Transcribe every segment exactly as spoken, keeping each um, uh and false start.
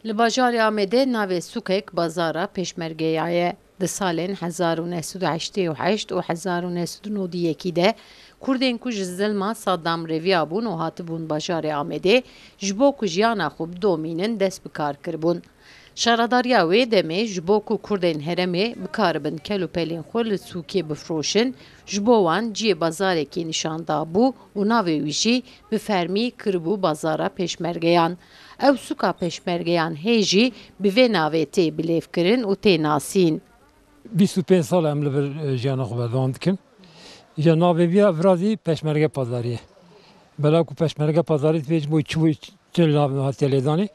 Li bajarê Amedê navê sûkek Bazara Pêşmergeya ye. Di salên hezar û neh sed û heştê û heşt û hezar û neh sed û nodî yekî de Kurdên ku ji zilma Saddam reviyabûn û hatibûn bajarê Amedê, ji bo ku jiyana xwe bidomînin, dest bi kar kiribûn. Şaredariya wê demê ji bo ku Kurdên herêmê bikaribin kel û pelên xwe li sûkê bifroşin, ji bo wan cihê bazarekî nîşan dabû û navê wî jî bi fermî kiribû Bazara Pêşmergeyan. Ew sûka pêşmergeyan hê jî bi vê navê tê bilêvkirin û tê nasîn. Bîst û pênc sal em li vir, e, jiyana xwe berdewam dikin. Îja navê vîya virazî Pêşmerge Pazarî ye. Bela ku Pêşmerge Pazarî divê ji bo çi bû, çi nav hatiye lêdanê.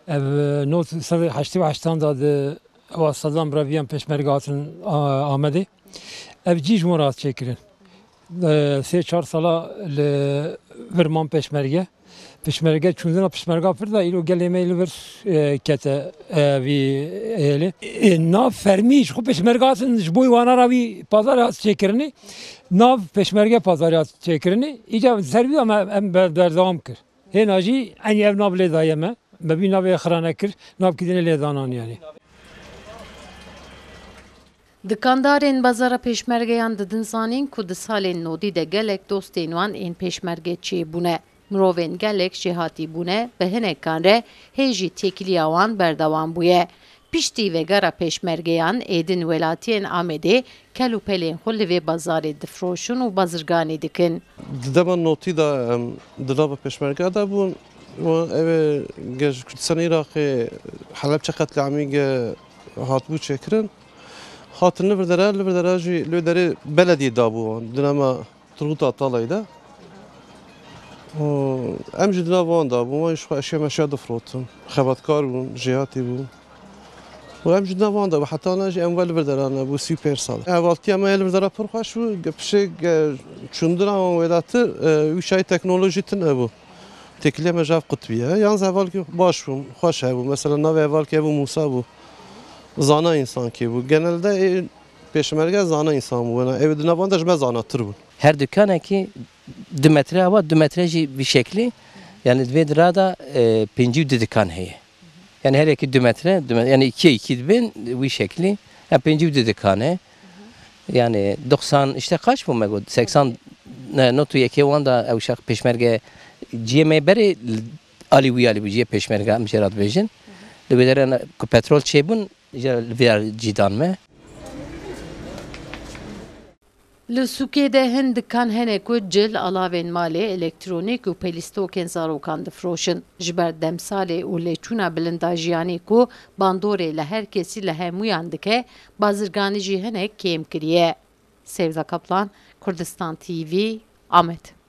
Ev, e, not sed û heştê û heştan da di ewa Sedam reviyan Pêşmerge hatin, a, Amedê. Ev cî ji wan re hat çêkirin. E, sê çar sala li vir man Pêşmerge. Pêşmerge çûndina Pêşmerga pir da, îro gelê me li vir, e, kete, e, vî êlê. E, nav fermî ji xwe Pêşmerga hatin ji bo wana ra vî pazarê hat çêkirinê. Nav Pêşmerge Pazarê hat çêkirinê. Îca ser vî em, em ber-, berdewam kir. Hêna jî enî ev nav lê daye me. Me vî navê xira nekir, navkî din ê lê danan yanî. Dikandarên Bazara Pêşmergeyan didin zanîn ku di salên nodî de gelek dostên wan ên pêşmerge çêbûne. Mirovên gelek jêhatî bûne, bi hinekan re hê jî têkiliya wan berdewam bûye. Piştî vegera pêşmergeyan êdin welatiyên Amedê kel û pelên xwe li vê bazarê difroşin û bazirganî dikin. Di dema notî de em di nava pêşmerge de bûn. Wan ew ê ge ji Kurdistanê Iraqê Helebçe qetlîamî ge hatibû çêkirin. Hatin li vir dere, li vir dere jî li wê derê belediyê dabû wan. Di nema Turgut Atalay'da. Û em jî di nav wan de bûn, wan jî xwe eşya meşya difirotin. Xebatkar bûn, jêhatî bûn. Û em jî di nav wan de bûn, heta na jî em we li vir dera nebû, sî û pênc sal. Hevaltiya me ya li vir dera pir xweş bû, ge-, pişê ge-, çûndina wan wêdatir, e, wî şayî teknolojî tune bû. Têkiliya me ji hev qutbiye. Yalnız hevalkî baş bû, xweş hebû. Mesela navê hevalkî hebû Musa bû. Zana însankî bû. Genelde ê pêşmerge zana însan bû. Wena ew di nav wan de ji me zanatir bûn. Her dikanekî du metre ava, du metre jî vî şeklî. Yani di vê dira de, e, pêncî û du dikan heye. Yani her yekî du metre, du metre, yani ikiye iki dibên wî şeklî. Ya pêncî û du dikan e. Yani doksan işte kaç bû me got? Seksan, ne, not û yekê wan da ew şex pêşmerge ciyê me berê alî wî alî bû, ciyê pêşmerge em jê re dibêjin. Li wê derê ne, ku petrol çêbûn, ji li vê cî dan me. Li sûkê de hin dikan hene ku cil, alavên malê, elektronîk û pelîstokên zarokan difroşin. Ji ber demsalê û lêçûna bilind a jiyanê ku bandorê li her kesî li hemûyan dike, bazirganî jî hinek kêm kiriye. Sevda Kaplan, Kurdistan T V, Amed.